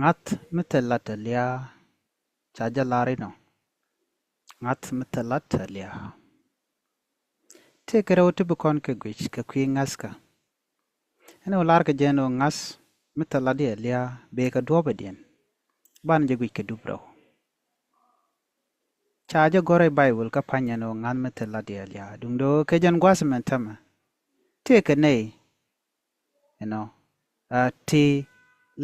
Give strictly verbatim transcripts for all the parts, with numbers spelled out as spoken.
Ŋa̱th mi thil lat ɛ liaa. Ca jɛ lar inɔ. Ŋa̱th mi thil lat ɛ liaa. Tëëkɛ rɛw ti bi kɔn kɛ guic kɛ kui̱ ŋa̱thkä. Ɛn ɣöö lar kɛ jɛ ɛn ɣöö ŋa̱th mi thil lat ɛ liaa bëë kɛ duɔ̱ɔ̱pɛ diɛn. Banɛ jɛ guic kɛ dup rɛw. Ca jɛ gɔ̱r rɛy Baibol kä pa̱ny ɛn ɣöö ŋa̱th mi thil lat ɛ liaa. Duundɛ ɣöö kɛ jɛn gua̱a̱th mɛn tämɛ. Tëëkɛ nɛy Inɔ ti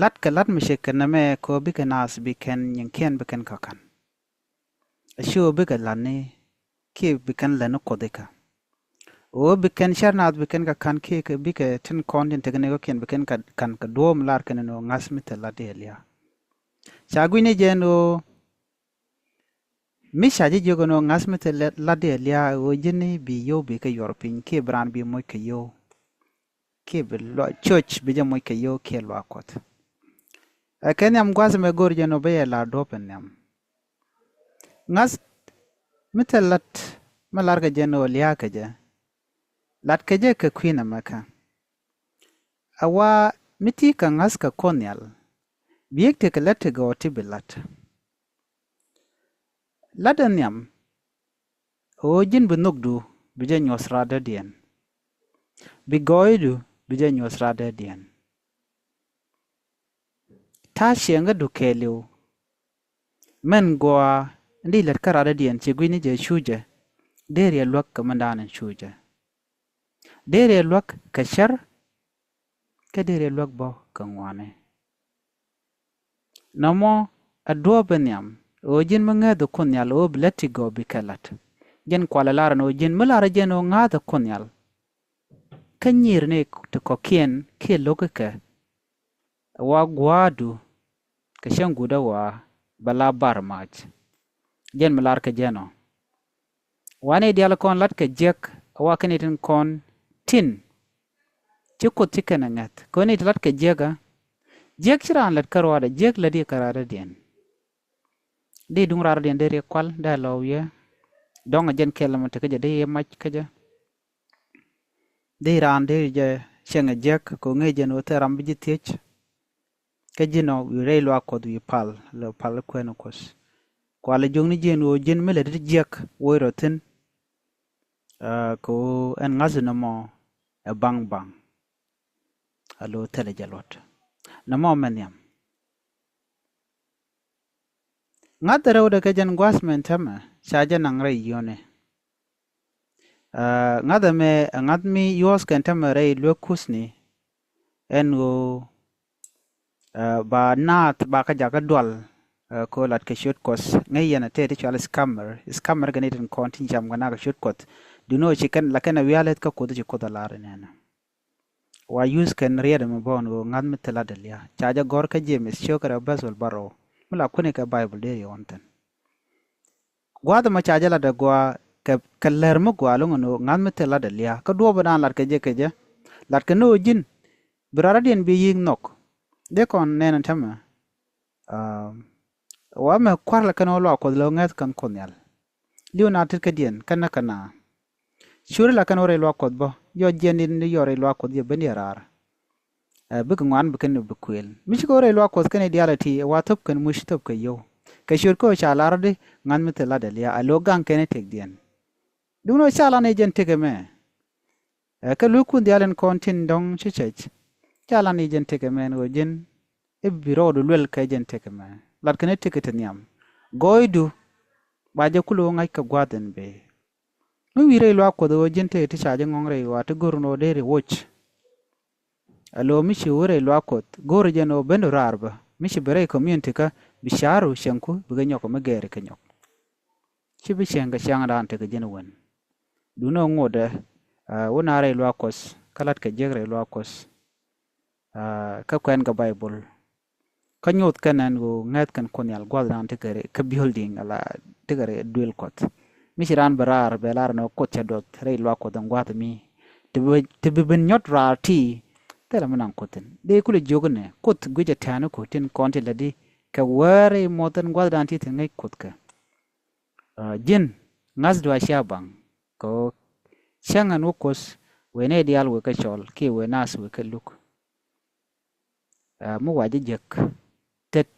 lat kɛ lat mi cɛ kɛ nɛmɛ kɛ ɣöö bikɛ naath bi kɛn nyiŋkiɛn bi kɛn kɛ ka̱n. Aci ɣöö bikɛ lat ni kiɛ bi kɛn lät ni Kuoth ikä. Ɣöö bi kɛn cär naath bi kɛn kɛ ka̱n kiɛ kɛ bikɛ tin kɔn tin tekɛ ni kɔ̱kiɛn bi kɛn kɛ ka̱n kɛ duɔ̱ɔ̱p mi lar kɛn inɔ ŋa̱th mi thil lat ɛ liaa. Ca gui̱ni jɛ ɛn ɣöö mi ca ji̱ jiök ɛn ɣöö ŋa̱th mi thil lat ɛ liaa ɣöö ji̱n ni bi yio̱w bi kɛ yuɔr piny kiɛ bi raan bi moc kɛ yio̱w. Kiɛ bi luaak coc bi jɛ moc kɛ yio̱w kiɛ luaak Kuɔth. Ɛ kɛ nhiam gua̱th mɛ go̱r jɛ ɛn ɣöö bä yɛ la duɔ̱ɔ̱p in nhiam. Ŋa̱th mi thil lat mi lar kɛ jɛ ɛn ɣöö liaa kɛ jɛ. Lat kɛ jɛ kɛ kui̱ nɛmɛ kä. Ɛ wa mi ti kɛ ŋa̱th kɛ Kuoth Nhial. Biek ti kɛ lät ti gɔw ti bi lat. Lat in nhiam ɣöö ji̱n bi nhökdu bi jɛ nyuɔ̱th raadädiɛn. Bi gɔɔydu bi jɛ nyuɔ̱th raadädiɛn. Ta̱a̱ ciɛŋädu kɛɛliw. Mɛn gua̱a̱ in di lät kä raadädiɛn ci gui̱ni jɛ cucɛ. Dee riɛ luäk kɛ mɛn da̱a̱n in cucɛ. Dee riɛ luäk kɛ cär. Kä dee riɛ luäk bä kɛ ŋuani. Nɔmɔ ɛ duɔ̱ɔ̱p in nhiam ɣöö ji̱n mi ŋääth ɛ Kuoth Nhial ɣöö bi lät ti gɔw bi kɛ lat. Jɛn kualɛ lar ɛn ɣöö ji̱n mi lar ɛ jɛn ɣöö ŋääth ɛ Kuoth Nhial. Kä nyir ni ti kɔ̱kiɛn kiɛ lo̱k ikɛ. Ɛ wa gua̱a̱du kɛ cäŋ guut ɛ wa bɛ la bar mac. Jɛn mi lar kɛ jɛn ɔ. Wa ni diaal kɔn lat kɛ jiäk ɛ wa kɛn itin kɔn tin. Ci Kuoth ci kɛn ɛ ŋäth kɔn it lat kɛ jiäk ɛ. Jiäk ci raan lät kä ruaadɛ jiäk lät i̱ kä raadädiɛn. Di duŋ raadädiɛn dee riɛ kual dee lɔw yɛ. Dɔŋ ɛ jɛn kɛl mɛ te kä jɛ dee yɛ mac kä jɛ. Di raan di jɛ cieŋ ɛ jiäk kɛ ŋäc jɛn ɣöö thil ram bi ji̱ thiec. Kä ji̱n ɔ wi̱i̱ rɛy luaak Kuɔth wi̱i̱ pal lɛ pal kuɛn ɛ Kuoth. Kualɛ jiök ni ji̱n ɣöö ji̱n mi lɛ ti jiäk woc rɔ thi̱n. Kɛ ɣöö ɛn ŋa̱th nɔmɔ ɛ baŋ baŋ. A lo̱ thilɛ jɛ luɔt nɔmɔ mɛ nhiam. Ŋa̱th rɛwdɛ kɛ jɛn gua̱th mɛn täämɛ ca jɛ naŋ rɛy yio̱ni. Ŋa̱th ɛmɛ ɛ ŋa̱th mi yuɔ̱ɔ̱th kɛn täämɛ rɛy luek kuthni. Ɛn ɣöö ba naath ba kä jakä dual. Kɛ ɣöö lat kɛ ciöt Kuɔth ŋäc yɛn a tëë ti cual scammer. Scammer kɛ ni tin kɔn tin cam kɛ nak kɛ ciöt Kuɔth. Duŋni ɣöö ci kɛn la kɛn a wialeth kä Kuoth ci Kuoth a lar inɛnɛ. Wa yuth kɛn riɛt ɛmɛ bä ɣän ɣöö ŋa̱th mi thil lat ɛ lia̱a̱ ca jɛ gɔ̱r kä James ciökɛ rɛw bäth wäl bärɔw. Mi la kuäni kɛ Baibol dee riɛw ɣän thi̱n. Gua̱a̱th ɛmɔ ca jɛ lat ɛ gɔaa kɛ kɛ lär mi gɔaa lo̱ŋ ɛn ɣöö ŋa̱th mi thil lat ɛ lia̱a̱ kä duɔ̱ɔ̱p ɛ daan lat kɛ jɛ kɛ jɛ. Lat kɛ ni ɣöö ji̱n bi raar radiɛn bi yi̱k nhɔk. Dee kɔn nɛn ɛ täämɛ. Wa mɛ kua̱r la kɛn ɣöö luaak Kuɔth lɛ ɣöö ŋäth kɛn Kuoth Nhial. Li̱w na tet kädiɛn kɛn nä kɛ na. Ciöri la kɛn ɣöö rɛy luaak Kuɔth bä yɔ jiɛn in yɔ rɛy luaak Kuɔth yɛ ben yɛ raar. Bikɛ ŋuan bi kɛn bi kuël mi cikɛ ɣöö rɛy luaak Kuɔth kɛn i̱ diaal ɛ ti ɛ wa thöp kɛn muc thöp kɛ yio̱w. Kɛ ciöt kä ɣöö ca lar ɣä di ŋa̱th mi thil lat ɛ lia̱a̱ a lo̱k gaŋ kɛn i̱ tëkdiɛn. Duŋni ɣöö ca lan i̱ jɛn tëk ɛmɛ. Ɛ kɛ lueekun diaal in kɔn tin dɔ̱ŋ ci cɛc. Ca lan i̱ jɛn tëk ɛmɛ ɛn ɣöö ji̱n i̱ bi rɔɔdu luel kɛ jɛn tëk ɛmɛ. Lat kɛn i̱ tëk i̱ ti nhiam. Gɔɔydu ba jɛ kulɛ ɣöö ŋa̱c kɛ gua̱a̱th in bëë. Mi wi̱i̱ rɛy luaak Kuɔth ɣöö ji̱n tëë ti ca jɛ ŋɔ̱ŋ rɛy ɣɔaa ti go̱r ni ɣöö dee riɛ woc. Ɛ lo̱o̱ mi ci wä rɛy luaak Kuɔth go̱r jɛn ɣöö ben du raar bä mi ci ben rɛy community kä bi ca̱ru cieŋku bikɛ nyɔk mi gɛɛri kɛ nyɔk. Ci bi cieŋ kɛ ciaŋdan tekɛ ji̱n wen. Duundɛ ŋotdɛ wä na rɛy luaak Kuɔth kä lat kɛ jiäk rɛy luaak Kuɔth. Kä kuɛn kɛ Baibol. Kä nyoth kɛn ɛn ɣöö ŋäth kɛn Kuoth Nhial gua̱thdan ti kɛ kä building ala ti kɛ duël Kuɔth. Mi ci raan bɛ raar bɛ lar ɛn ɣöö Kuoth cɛ duɔth rɛy luaak Kuɔth ɛn gua̱th mi. Ti bi ti bi ben nyɔt raar ti. Thilɛ mi naŋ Kuoth thi̱n dee kulɛ jiök inɛ Kuoth guic ɛ tɛ̈ɛ̈ni Kuoth tin kɔn ti lätdi kɛ wäär i̱ muɔth ɛn gua̱thdan ti thi̱n ŋäc Kuoth kɛ. Ji̱n ŋa̱thdu a cia baŋ kɛ ɣöö cäŋ ɛn wä Kuoth wëë nɛy diaal wëë kɛ cɔl kiɛ wëë naath wëë kɛ luk. Mi wa jɛ jek tet.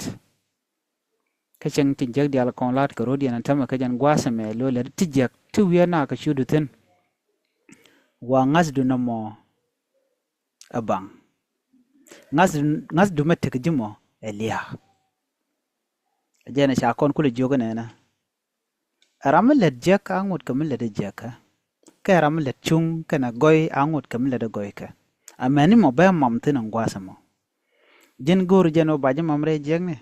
Kä cäŋ tin jiäk diaal kɔn la̱t kɛ ro̱diɛn ɛn täämɛ kä jɛn gua̱a̱th ɛmɛ lo̱ lät ti jiäk ti wiee na kɛ ciötdu thi̱n. Wa ŋa̱thdu nɔmɔ ɛ baŋ. Ŋa̱thdu, ŋa̱thdu mɛ tek ji̱ mɔ ɛ lia̱a̱. Jɛn ɛ ca kɔn kulɛ jiök ɛ nɛnɛ. Ɛ ram mi lät jiäk a ŋot kɛ mi lät jiäkä. Kɛ ram mi lät cuŋ kɛnɛ gɔy a ŋot kɛ mi lät gɔykɛ. Amäni mɔ bɛ mam thi̱n ɛn gua̱a̱th ɛmɔ. Ji̱n go̱o̱r jɛn ɣöö ba ji̱ mam rɛy jiäkni.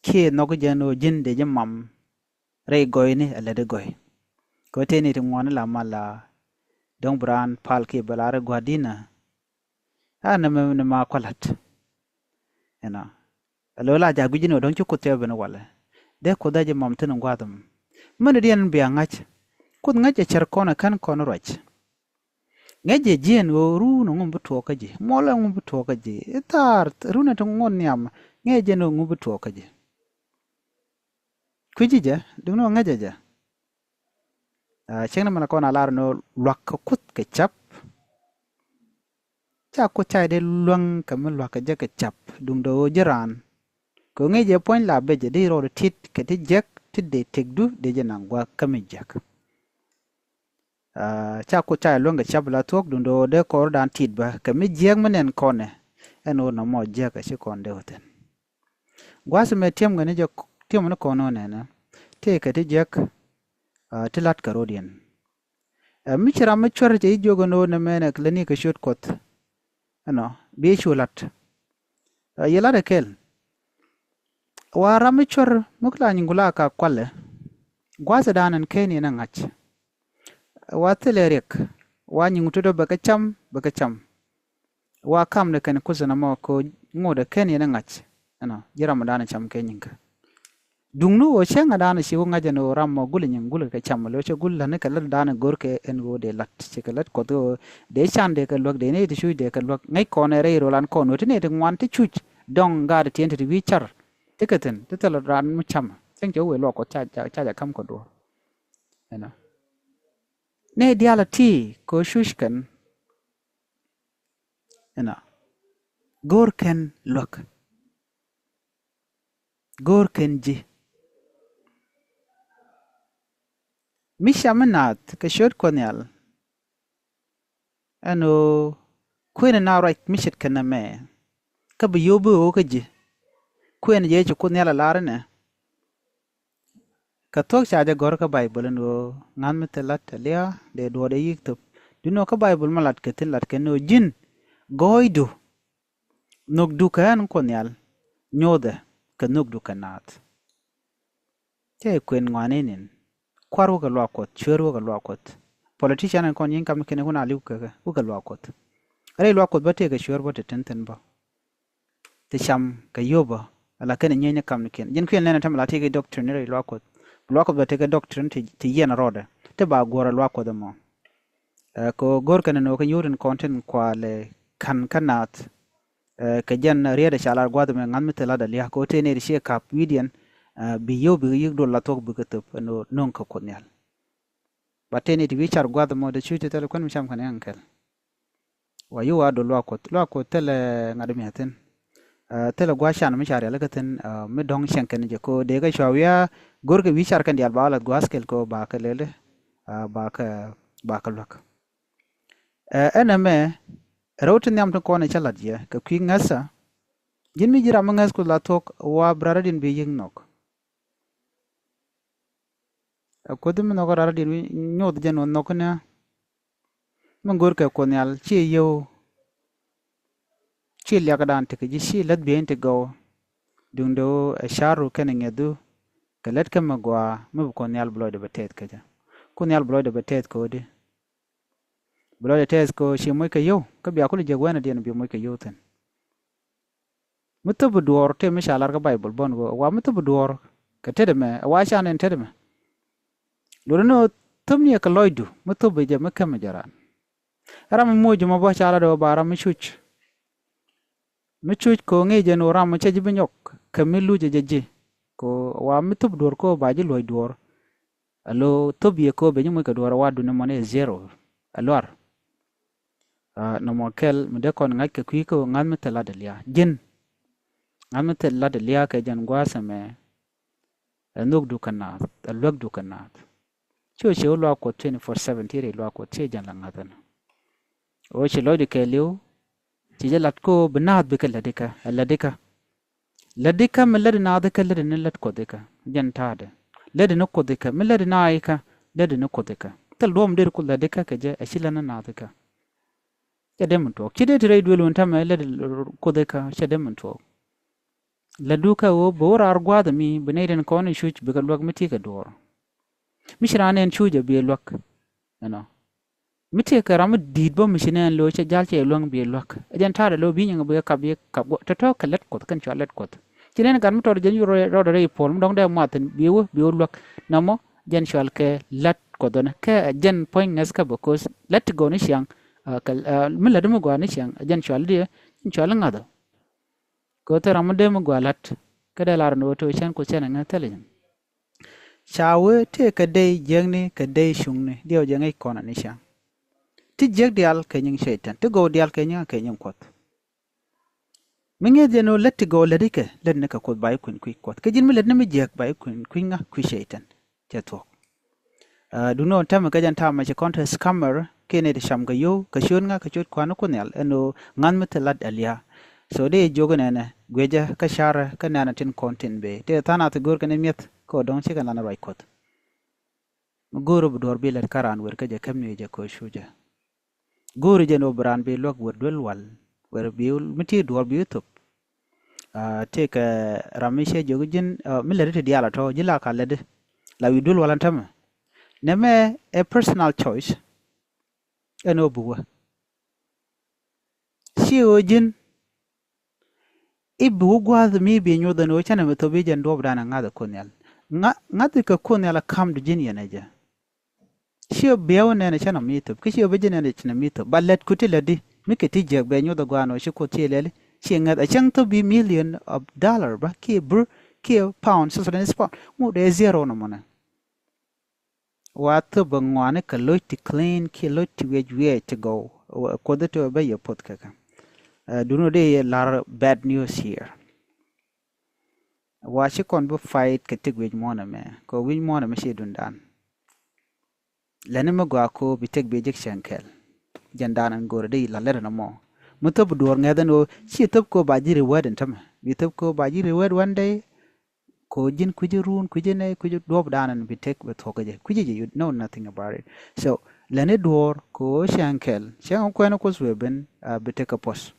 Kiɛ nhɔk jɛn ɣöö ji̱n dee ji̱ mam rɛy gɔyni ɛ lät gɔy. Kɛ ɣöö tëë ni ti ŋuani la mal la dɔ̱ŋ bi raan pal kiɛ bɛ lar i̱ gua̱di̱nä. A nɛmɛ ni ma kualat. Ɛnɔ. Ɛ lo̱ la ja̱ gui̱c ni ɣöö dɔ̱ŋ ci Kuoth cɛ ben walɛ. Dee Kuoth a ji̱ mam thi̱n in gua̱a̱th ɛmɔ. Mɛn diɛn bia ŋa̱c. Kuoth ŋäc ɛ cär kɔn ɛ kän kɔn ruac. Ŋäc jɛ jiɛn ɣöö run ɛŋu bi tuɔɔk kä ji̱. Muɔl ɛŋu bi tuɔɔk kä ji̱. I̱ thaar run ɛ ti ŋuɔ̱t nhiam. Ŋäc jɛ ni ɣöö ŋu bi tuɔɔk kä ji̱. Kui̱ci jɛ, duŋni ɣöö ŋäc jɛ jɛ. Aa, cieŋni mɛn kɔn a lar ni ɣöö luak kɛ Kuoth kɛ ca̱p. Ca Kuoth ca dee luäŋ kɛ mi lua̱k kɛ jɛ kɛ ca̱p duŋdɛ ɣöö ji̱ raan. Kɛ ɣöö ŋäc jɛ puɔ̱ny la becɛ di rɔɔdɛ tit kɛ ti jiäk ti dee tëkdu dee jɛ naŋ gua̱a̱k kä mi jiäk. Aa, ca Kuoth ca luäŋ kɛ ca̱p la thuɔ̱k duŋdɛ ɣöö dee kɔrdan tit bä kɛ mi jiäk mi nɛn kɔnɛ. Ɛn ɣöö nɔmɔ jiäk ɛ ci kɔn dee wä thi̱n. Gua̱a̱th ɛmɛ tiɛm kɛ ni jɛ, tiɛm ni kɔn ɣöö nɛnɛ tëëkɛ ti jiäk, aa, ti la̱t kɛ ro̱diɛn. Ɛ mi ci ram mi cuɛr cɛ ji̱ jiök ɛn ɣöö nɛmɛ nɛ lät ni kɛ ciöt Kuɔth. Ɛnɔ bi cu la̱t. Ɛ yɛ la̱t ɛ kɛl. Wa ram mi cuɛr mi kula nyin kula ka kualɛ. Gua̱a̱th ɛ da̱a̱n ɛn kɛn yɛn ɛ ŋa̱c. Wa thilɛ riɛk. Wa nyin kutut ɔ bɛ kɛ cam, bɛ kɛ cam. Wa kam ni kɛn kuth ɛn ɛmɔ kɛ ŋot ɛ kɛn yɛn ɛ ŋa̱c. Ɛnɔ ji̱ ram ɛ da̱a̱n ɛ cam kɛ nyiŋkä. Duŋni ɣöö cäŋ ɛ da̱a̱n ɛ ci wä ŋa̱c ɛn ɣöö ram mɔ gul ɛ nyiŋ gul kɛ cam ɛ lo̱c ɛ gul la̱t ni kɛ lät da̱a̱n ɛ go̱r kɛ ɛn ɣöö dee la̱t ci kɛ lät Kuɔth ɣöö dee can dee kɛ luäk dee ni ti cuc dee kɛ luäk ŋäc kɔn ɛ rɛy ro̱l an kɔn ɣöö ti ni ti ŋuan ti cuc dɔ̱ŋ gaat tiɛn ti ti wi̱i̱ car. Ti kɛ thi̱n ti thil raan mi cam cäŋ cɛ wee luak Kuɔth ca, ca, ca jɛ ka̱m kɛ duɔ̱ɔ̱r. Ɛnɔ. Ni diaal a ti kɛ ɣöö cuc kɛn. Ɛnɔ. Go̱o̱r kɛn luäk. Go̱o̱r kɛn ji̱. Mi cam mi naath kɛ ciöt Kuɔth Nhial. Ɛn ɣöö kuënɛ na ruac mi ce̱tkɛ nɛmɛ. Kä bi yio̱w bi ɣöö kä ji̱. Kuënɛ jɛ ci Kuoth Nhial a lar inɛ. Kɛ thuɔ̱k ca jɛ gɔ̱r kä Bayböl ɛn ɣöö ŋa̱th mi thil la̱t ɛ lia̱a̱ dee duɔɔr dee yi̱k thöp. Duundɛ ɣöö kä Bayböl mi la̱t kɛ thi̱n la̱t kɛn ɣöö ji̱n gɔɔydu. Nhökdu kɛ ɣän Kuɔth Nhial nyothɛ kɛ nhökdu kɛ naath. Cɛ kuën ŋɔaani nin. Kua̱r wä kɛ luaak Kuɔth, cueer wä kɛ luaak Kuɔth. Politician ɛn kɔn nyin kam ni kɛn kun a li̱w kɛ kɛ wä kɛ luaak Kuɔth. Rɛy luaak Kuɔth bä tëëkɛ cueer bä te tin thi̱n bä. Ti cam kɛ yio̱w bä ala kɛn nyieny ni kam ni kɛn. Ji̱n kui̱n lɛn ɛn tɛmɛ la tëëkɛ doctrine rɛy luaak Kuɔth. Luaak Kuɔth bä tëëkɛ doctrine ti, ti yiɛn rɔɔdɛ. Ti ba guɔ̱r luaak Kuɔth ɛmɔ. Ɛ, kɛ ɣöö go̱r kɛn ɛn ɣöö kɛ nyuuth in kɔn tin kualɛ ka̱n kä naath. Ɛ, kɛ jɛn riet ɛ ca lar gua̱th ɛmɛ ŋa̱th mi thil lat ɛ lia̱a̱ kɛ ɣöö tëë nɛy ti ciɛ ka̱p wi̱i̱diɛn, ɛ, bi yio̱w bikɛ yi̱k duɔl la thuɔ̱k bikɛ thöp ɛn ɣöö no̱o̱ŋ kɛ Kuoth Nhial. Ba tëë nɛy ti wi̱i̱ car gua̱th ɛmɔ dee cuc ti thil kuän mi cam kɛn ɛn kɛl. Wa yio̱w a duɔl luaak Kuɔth, luaak Kuɔth thilɛ ŋa̱t mi a thi̱n. Ɛ, thilɛ gua̱a̱th can mi ca rialikä thi̱n, ɛ, mi dɔ̱ŋ cieŋ kɛn jɛ kɛ ɣöö dee kɛ cua wiaa go̱rkɛ wi̱i̱ car kɛn diaal ba lath gua̱a̱th kɛl kɛ ɣöö ba kɛ lɛli, ɛ, ba kɛ, ba kɛ luäk. Ɛ, ɛn ɛmɛ rɛw ti nhiam ti kɔn ɛ cä la̱t yɛ kɛ kui̱ ŋäthä. Ji̱n mi ji̱ ram mi ŋäth Kuoth la thuɔ̱k wa bi rarädiɛn bi yi̱k nhɔk. Ɛ Kuoth mi nhɔk rarädiɛn wi̱i̱ nyoth jɛn wä nhɔk ni. Mi go̱o̱r kɛ Kuoth Nhial ci yio̱w. Ci liakdan ti kɛ ji̱ ci läth bieyni ti gɔw. Duundɛ ɣöö ɛ ca̱ru kɛnɛ ŋi̱ethu kɛ lät kä mi gɔaa mi bi Kuoth Nhial bi lɔcdɛ bɛ tɛth kä jɛ. Kuoth Nhial bi lɔcdɛ bɛ tɛth kɛ ɣöö di. Bi lɔcdɛ tɛth kɛ ɣöö ci moc kɛ yio̱w kä bia kulɛ jek wɛnɛ diɛn bi moc kɛ yio̱w thi̱n. Mi thop bi duɔ̱ɔ̱r tëë mi ca lar kä Bayböl bä ɛn ɣöö wa mi thop bi duɔ̱ɔ̱r kɛ tetdɛ mɛ ɛ wa can ɛn tetdɛ mɛ. Luɔtdɛ ni ɣöö thop ni ɛ kɛ lɔcdu mi thop bi jɛ mi kämɛ jɛ raan. Ram mi moc jumɔ bä ca lat ɣöö ba ram mi cuc. Mi cuc kɛ ɣöö ŋi̱i̱c ɛn ɣöö ram mi cɛ ji̱ bi nyɔk kɛ mi luc ɛ jɛ ji̱. Kɛ ɣöö wa mi thop duɔ̱ɔ̱r kɛ ɣöö ba ji̱ luɔ̱c duɔ̱ɔ̱r. Alo thop yɛ kɛ ɣöö ben ji̱ moc kɛ duɔ̱ɔ̱r ɛ wa duni mɔni ɛ zero. Ɛ luar. Aa, nɔmɔ kɛl mi dee kɔn ŋa̱c kɛ kui̱ kä ɣöö ŋa̱th mi thil lat ɛ lia̱a̱. Ji̱n. Ŋa̱th mi thil lat ɛ lia̱a̱ kɛ jɛn gua̱a̱th ɛmɛ, ɛ nhökdu kɛ naath, ɛ luäkdu kɛ naath. Ci ɣöö ciɛ wä luaak Kuɔth twenty-four seven, ti rɛy luaak Kuɔth, ciɛ jɛn la ŋa̱th ɛn. Ɣöö ci lɔcdɛ kɛɛliw, ci jɛ lat kɛ ɣöö bi naath bikɛ lätdikä, ɛ lätdikä. Lätdikä mi lätdi naath ikä, lätdi ni lät Kuɔth ikä, jɛn ta̱a̱dɛ. Lätdi ni Kuɔth ikä, mi lätdi naath ikä, lätdi ni Kuɔth ikä. Thil duɔ̱ɔ̱p mi deri Kuoth lätdikä kɛ jɛ, ɛ ci lät ni naath ikä. Cɛ dee min tuɔɔk. Ci dee ti rɛy duëël wun täämɛ lätdi Kuoth ikä, cɛ dee min tuɔɔk. Lätdu kɛ ɣöö bi wä raar gua̱a̱th mi bi nɛy tin kɔn in cuc bikɛ luäk mi tekɛ duɔ̱ɔ̱r. Mi ci raan ɛn cuc ɛ bi luäk. Ɛnɔ. Mi tekɛ ram mi di̱i̱t bä mi ci nɛn lo̱c cɛ ja̱l cɛ luäŋ bi luäk. Ɛ jɛn ta̱a̱dɛ lo̱c bi nyiŋ bi kap, bi kap guɔ. Tɔ̱tɔ̱ kɛ lät Kuɔth, kɛn cua lät Kuɔth. Ci nɛn gat mi tɔt jɛn rɔɔdɛ rɛy puɔl mi dɔ̱ŋ dee muath thi̱n bi wä, bi wä luäk. Nɔmɔ jɛn cual kɛ lät Kuɔth ɛn kɛ ɛ jɛn puɔ̱ny ŋäthkä, because lät ti gɔw ni ciaŋ, ah, kɛ, ah, mi lät mi gɔaa ni ciaŋ, ɛ jɛn cual di, jɛn cual ŋa̱thä. Kɛ ɣöö thil ram mi dee mi gɔaa la̱t, kä dee lar ni ɣöö te cän Kuoth cän ɛ ŋäth thilɛ jɛn. Ca wee tëë kɛ dey jiäkni kɛ dey cuŋni, diɛw jɛ ŋäc kɔn ani ciaŋ. Ti jiäk diaal kɛ nyiŋ Cɛytan, ti gɔw diaal kɛ nyiŋ, kɛ nyiŋ Kuɔth. Mi ŋi̱eth jɛ ni ɣöö lät ti gɔw lätdi kɛ, lätni kɛ Kuoth, ba ji̱ kui̱ny kui̱c Kuɔth. Kä ji̱n mi lätni mi jiäk, ba ji̱ kui̱ny kui̱c ŋa? Kui̱ Cɛytan. Cɛ thuɔ̱k. Ah, duŋni ɣöö täämɛ kɛ jɛn ta̱a̱ mɛ ci kɔn te scammer, kiɛ nɛy ti cam kɛ yio̱w, kɛ ciöt ŋa? Kɛ ciöt kua̱r ni Kuoth Nhial, ɛn ɣöö ŋa̱th mi thil lat ɛ lia̱a̱. So dee jiök inɛnɛ, guiecä kä carɛ kä nɛnɛ tin kɔn tin bëë. Tëë tha̱a̱ŋ nath ti go̱o̱r kɛn i̱ mi̱eth, kä ɣöö dɔ̱ŋ cikɛ lan ruac Kuɔth. Mi go̱o̱r ɣöö bi duɔ̱ɔ̱r bi lät kä raan, wer kä jɛ, käp ni jɛ kɛ ɣöö cu jɛ. Go̱o̱ri jɛn ɣöö bi raan bi luäk wer duel wal, wer bi mi ti duɔ̱ɔ̱r bi thop. Ah, tëëkɛ ram mi cɛ jiök ji̱n, ah, mi lätdi ti diaal a tɔ̱, ji̱ la ka lätdi. La wi̱i̱ duel wal ɛn täämɛ. Nɛmɛ ɛ personal choice. Ɛn ɣöö bi wä. Ci ɣöö ji̱n i̱ bi wä gua̱a̱th mi bi nyuɔth ɛn ɣöö cä nɛmɛ thop i̱ jɛn duɔ̱ɔ̱pdan ɛ ŋa̱th ɛ Kuoth Nhial. Ŋa-, ŋa̱th i̱ kɛ Kuoth Nhial ɛ ka̱mdu ji̱n yɛn ɛ jɛ. Ci ɣöö biɛw nɛn ɛ cä nɔm i̱ thop, kä ci ɣöö bi ji̱n ɛn ɛ cä nɔm i̱ thop. Ba lät ku ti lätdi, mi kɛ ti jiäk bɛ nyuɔth ɛ gua̱a̱n ɣöö ci Kuoth ci lɛli, ci ŋäth ɛ cäŋ thop i̱ million of dollar bä, kiɛ bur, kiɛ pound, South Sudanese pound. Ŋot ɛ zero nɔmɔnɛ. Wa thop bä ŋuani kɛ loc ti clean kiɛ loc ti wiɛc wiɛc ti gɔw. Kuoth ti bä yɛ poth kɛ kɛ. Ɛ, duŋni dee yɛ lar bad news here. Wa ci kɔn bi fight kɛ tëk wi̱c muɔ̱ɔ̱n ɛmɛ, kɛ wi̱c muɔ̱ɔ̱n ɛmɛ ci duŋdan. Lätni mi gɔaa ko bi tëk bi jek cäŋ kɛl. Jɛn dan ɛn go̱o̱rä dee la lät ɛn ɛmɔ. Mi thop duɔ̱ɔ̱r ŋɛth ɛn ɣöö ci thop ko ba ji̱ reward ɛn tämɛ. Bi thop ko ba ji̱ reward one day. Ko ji̱n kui̱ci run, kui̱ci nɛy, kui̱ci duɔ̱ɔ̱pdan ɛn bi tëk bɛ thuɔ̱k kɛ jɛ. Kui̱ci jɛ, you know nothing about it. So, lätni duɔ̱ɔ̱r ko cäŋ kɛl, cäŋ kuɛn Kuoth wëë ben, ah, bi tëk kɛ puɔ̱th.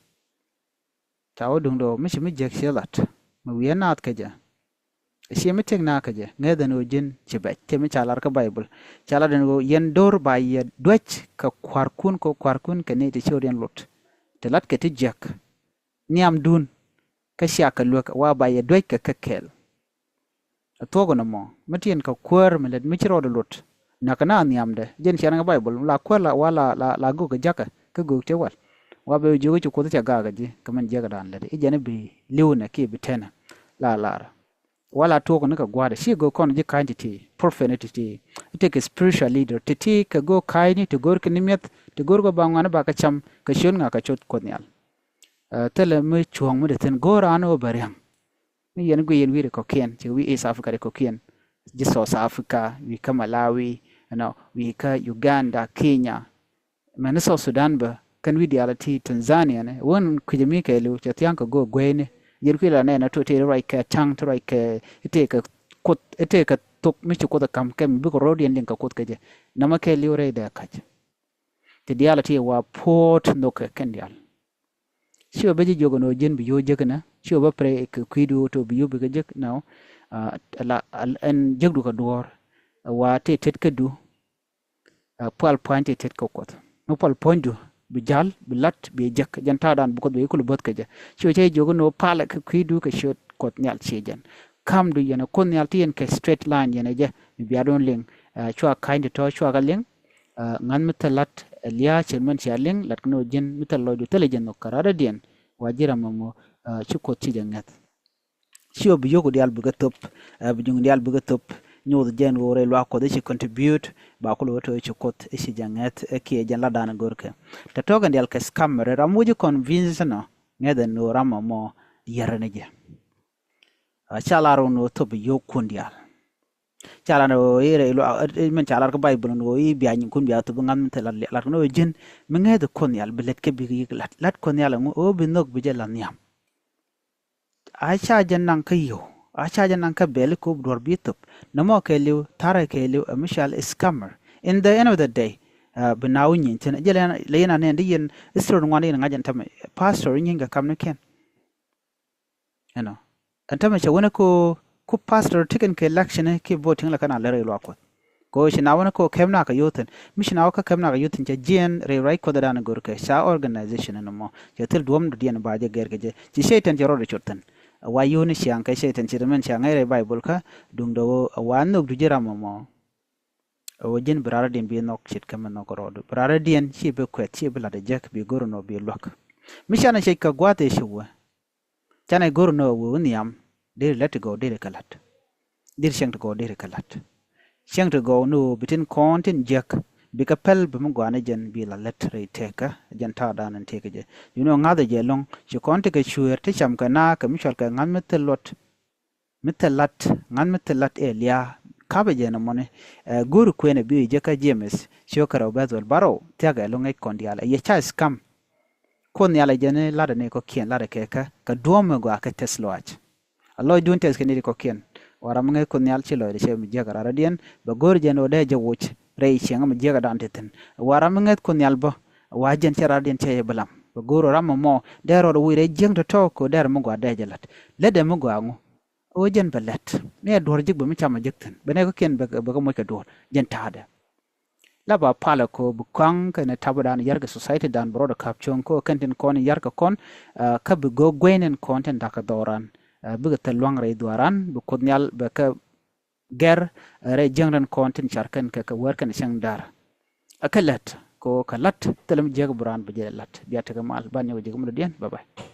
Ca wä duŋdɛ ɣöö mi ci mi jiäk ci lat, mi wi̱i̱ ɛ naath kɛ jɛ. Ci mi tëk naath kɛ jɛ, ŋäth ɛn ɣöö ji̱n ci bɛc, tëë mi ca lar kä Baibol. Ca lat ɛn ɣöö yɛn do̱r ba yɛ duäc kɛ kua̱rkun, kɛ kua̱rkun kɛ nɛy ti ci ɣöö yɛn lot. Ti lat kɛ ti jiäk. Nhiamdun, kä cia kɛ luäk, wa ba yɛ duäc kɛ kɛ kɛl. Ɛ thuɔ̱k ɛn ɛmɔ, mi tin kɛ kuäär mi lät mi ci rɔɔdɛ lot. Näk kɛ na nhiamdɛ, jɛn ciɛ ŋa̱c Baibol, la kuäär la, wa la, la, la göök kɛ jakä, kä göök tëë wal. Wa bɛ jiök i̱ ci Kuoth cɛ gaak ɛ ji̱, kɛ min jiäkädan lät. I̱ jɛn i̱ bi li̱wnɛ kiɛ bi tɛnɛ. La lar. Wa la tuɔɔk ni kɛ gua̱a̱thdɛ, ci göök kɔn ji̱ ka̱ny ti̱ti̱, prophet ni ti̱ti̱. I̱ tekɛ spiritual leader, ti̱ti̱ kɛ göök ka̱nyni, ti go̱o̱r kɛ ni mi̱eth, ti go̱o̱r kɛ ba ŋuani ba kɛ cam, kɛ ciöt ŋa? Kɛ ciöt Kuoth Nhial. Ɛ, thilɛ mi cuɔ̱ɔ̱ŋ mi te thi̱n, go̱o̱r raan ɣöö bɛ ria̱ŋ. Mi yɛn guic yɛn wi̱i̱ ri kɔ̱kiɛn, cɛ wi̱i̱ East Africa ri kɔ̱kiɛn. Ji̱ South Africa, wi̱i̱ kä Malawi, you know, wi̱i̱ kä Uganda, Kenya. Mɛn ni South Sudan bä, kɛn wi̱i̱ diaal ti Tanzania ni, wen kui̱cä mi kɛɛliw, cɛ thia̱ŋ kɛ go̱o̱k gueyni. Yɛn kui̱ la nɛn a tuɔt tëë ruac kɛ ca̱ŋ, ti ruac kɛ, tëë kɛ Kuoth, tëë kɛ thok mi ci Kuoth ɛ ka̱m kɛ mi bikɛ ro̱o̱diɛn liŋ kɛ Kuoth kɛ jɛ. Nɔmɔ kɛɛliw rɛy dee ka̱c. Ti diaal ti wa puɔ̱ɔ̱t nhökɛ kɛn diaal. Ci wä bä ji̱ jiök ɛn ɣöö ji̱n bi yio̱w jek inɛ, ci wä bä pray kɛ kui̱du ɣöö to bi yio̱w bikɛ jek inɛ ɣöö, ah, la, ah, ɛn jekdu kɛ duɔ̱ɔ̱r, ah, wa tëë tet kädu, ah, pual pua̱ny tëë tet kä Kuɔth. Mi pual puɔ̱nydu bi ja̱l, bi la̱t, bi jek, jɛn ta̱a̱dan bi Kuoth bi kulɛ bo̱th kɛ jɛ. Ci wä cä jiök ɛn ɣöö palɛ kɛ kui̱du kɛ ciöt Kuɔth Nhial, ciɛ jɛn. Ka̱mdu yɛn ɛ Kuoth Nhial ti yɛn kɛ straight line yɛn ɛ jɛ, mi bia duun liŋ, ah, cua ka̱ny ti tɔ̱ cua kɛ liŋ, ah, ŋa̱th mi thil la̱t ɛ lia̱a̱ cɛ min cia liŋ, la̱t kɛ ni ɣöö ji̱n mi thil lɔcdu thilɛ jɛ nhök kɛ radɔ̱diɛn, wa ji̱ ram ɛmɔ, ah, ci Kuoth ci jɛ ŋäth. Ci ɣöö bi yio̱wku diaal bikɛ thöp, ah, bi juŋ diaal bikɛ thöp, nyoth jɛn ɣöö rɛy luaak Kuɔth i̱ ci contribute, ba kulɛ wä to̱ i̱ ci Kuoth i̱ ci jɛ ŋäth, ɛ kiɛ jɛn la̱tdan ɛ görkɛ. Tɔ̱tɔ̱ kɛn diaal kɛ scammer, ram wä ji̱ convince ɛnɔ, ŋäth ɛn ɣöö ram ɛmɔ yɛr ni jɛ. Ca lar wun ɣöö thop bi yio̱w Kuɔth Nhial. Ca lar wun ɣöö i̱ rɛy luaak, min ca lar kä Baibol wun ɣöö i̱ bia nyiŋkun bia thop bi ŋa̱th mi thil lat, lat kɛn ɣöö ji̱n mi ŋäth Kuɔth Nhial bi lät kä bi yi̱k lat. Lat Kuɔth Nhial ɛŋu? Ɣöö bi nhök bi jɛ la̱th nhiam. A ca jɛ naŋ kä yio̱w, a ca jɛ naŋ kä bɛl i̱ kop duɔ̱r bi thop. Nɔmɔ kɛɛliw, tha̱rɛ kɛɛliw, ɛ mi cɔal scammer. In the end of the day, bi naath wä nyieny thi̱n. Jɛ lɛ yɛn anɛ di yɛn history ŋuan di yɛn ŋa̱c ɛn tämɛ. Pastor nyieny kɛ kamnikiɛn. Ɛnɔ. Ɛn tämɛ cɛ wänɛ ko ku pastor ti̱kɛn kɛ election kiɛ voting lɛ kɛn a lär i̱ luaak Kuɔth. Kɛ ɣöö ci na wänɛ kɛ ɣöö kɛm nakä yio̱w thi̱n. Mi ci na wä kä kɛm nakä yio̱w thi̱n cɛ jiɛɛn rɛy ruac Kuɔth ɛ dan go̱r kɛ ca organization ɛn mɔ. Cɛ thil duɔ̱m dɔ̱diɛn ba jɛ gɛr kɛ jɛ. Ci Cɛytan cɛ rɔɔdɛ cot thi̱n. Ɛ wa yio̱w ni ciaŋ kɛ Cɛytan ci ri min ciaŋ ɛ rɛy Baibol kä duŋdɛ ɣöö ɛ wa nhök du ji̱ ram ɛmɔ. Ɛ ɣöö ji̱n bi rarädiɛn bi nhɔk ce̱tkɛ mi nhɔk rɔɔdu. Bi rarädiɛn ci bi kuɛth ci bi la̱t ɛ jek bi go̱r ɛn ɣöö bi luäk. Mi canɛ cɛ kɛ gua̱a̱th ëë ci wee. Canɛ go̱r nɔ wee wä nhiam, deri lät ti gɔw deri kɛ la̱t. Deri cieŋ ti gɔw deri kɛ la̱t. Cieŋ ti gɔw ni ɣöö bi tin kɔn tin jiäk, bikɛ pɛl bi mi gɔaa ni jɛn bi la lät rɛy tëkä, jɛn ta̱a̱ da̱a̱n in tëkä jɛ. Yun ɣöö ŋa̱thɛ jɛ ɛlɔ̱ŋ, ci kɔn ti kɛ cuëër ti cam kɛ naath kɛ mi cɔal kɛ ŋa̱th mi thil luɔt, mi thil la̱t, ŋa̱th mi thil la̱t ɛ lia̱a̱, kapɛ jɛ nɔmɔni, ɛ, go̱o̱ri kuënɛ bi jɛ kä James, ciökä rɛw bɛ̈th wäl bärɔw, thia̱kɛ ɛlɔ̱ŋ ŋäc kɔn diaal, ɛ yɛ ca scam. Kuoth Nhial ɛ jɛn i̱ la̱tdɛ ni kɔ̱kiɛn la̱tdɛ kɛ kä, kɛ duɔ̱ɔ̱p mi gɔaa kɛ tɛth lɔaac. A lɔcdun tɛth kɛ ni ti kɔ̱kiɛn. Wa ram mi ŋäth Kuoth Nhial ci lɔcdɛ cɛ mi jiäk a rarädiɛn, bɛ go̱o̱r jɛn ɣöö dee jɛ woc rɛy cieŋä mi jiäk a dan ti thi̱n. Wa ram mi ŋäth Kuoth Nhial bä, wa jɛn cɛ rarädiɛn cɛ jɛ bi lam. Bɛ go̱o̱r ɣöö ram ɛmɔ, dee rɔɔdɛ woc rɛy jiäk tɔ̱tɔ̱ kɛ ɣöö dee ram mi gɔaa dee jɛ la̱t. Lätdɛ mi gɔaa ŋu? Ɣöö jɛn bɛ lät. Mi ɛ duɔ̱ɔ̱r ji̱k bɛ mi camɛ ji̱k thi̱n. Bɛ nɛ kɔ̱kiɛn bɛ, bɛ kɛ moc kɛ duɔ̱ɔ̱r. Jɛn ta̱a̱dɛ. La ba palɛ ko bi kɔaŋ kɛnɛ tapädan yar kɛ society dan bi rɔɔdɛ ka̱p cuɔ̱ŋ ko kɛn tin kɔn yar kɛ kɔn, ah, kä bi go̱o̱k gueyni kɔn tin da̱k kɛ dhɔran, ah, bikɛ thil lua̱ŋ rɛy dhuaran, bi Kuoth Nhial bɛ kɛ gɛr, ah, rɛy jiäkni kɔn tin car kɛn kɛ kɛ wär kɛnɛ cäŋ da̱r. Ɛ kɛ lät, ko kɛ la̱t, thilɛ mi jiäk bi raan bi jɛ la̱t, bia tekɛ mal, ban nyɔk ji̱ kɛ mi dɔ̱diɛn, bye bye.